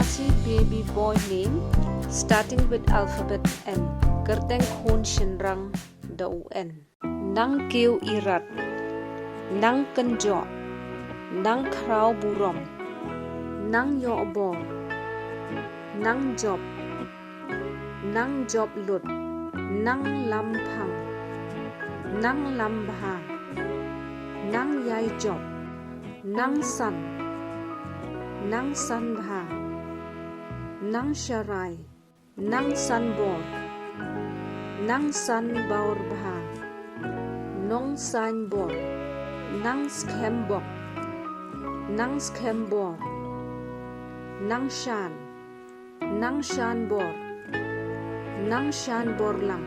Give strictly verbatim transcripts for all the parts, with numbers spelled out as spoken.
Chi baby boy name starting with alphabet N. Kyrteng khun shynrang da u N. Nang kiew irat. Nang kynjoh. Nang khraw burom. Nang ïoh bor. Nang jop. Nang jop lut. Nang lam phang. Nang lam bha. Nang ïai jop. Nang san. Nang san bha. Nang sharai. Nang san bor. Nang san bor bha. Nong san bor. Nang skhem bok. Nang skhem bor. Nang shan. Nang shan bor. Nang shan bor lang.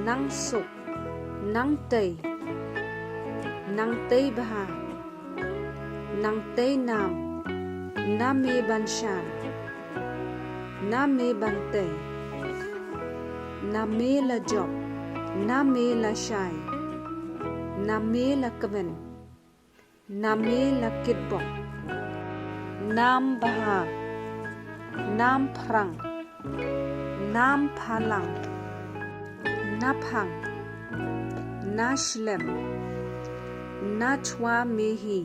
Nang suk. Nang tei. Nang tei bha. Nang tei nam. Na me ban shan. Na me ban tei. Na me la jop. Na me la shai. Na me la kmen. Na me la kitbok. Nam bha. Nam phrang. Nam phalang. Na phang. Na shlem. Na chwa me hi.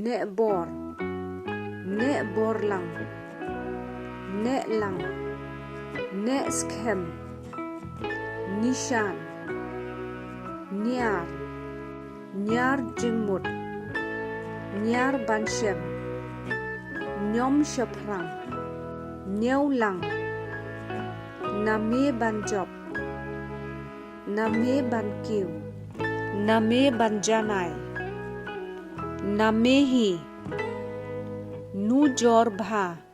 Neh bor. Neh bor lang. Neh lang. Neh skhem. Nishan. Niar. Niar jingmut. Niar ban shem. Niom shaphrang. Niewlang. Na me ban jop. Na me ban kiew. Na me ban janai. Na me hi. Nujor bha.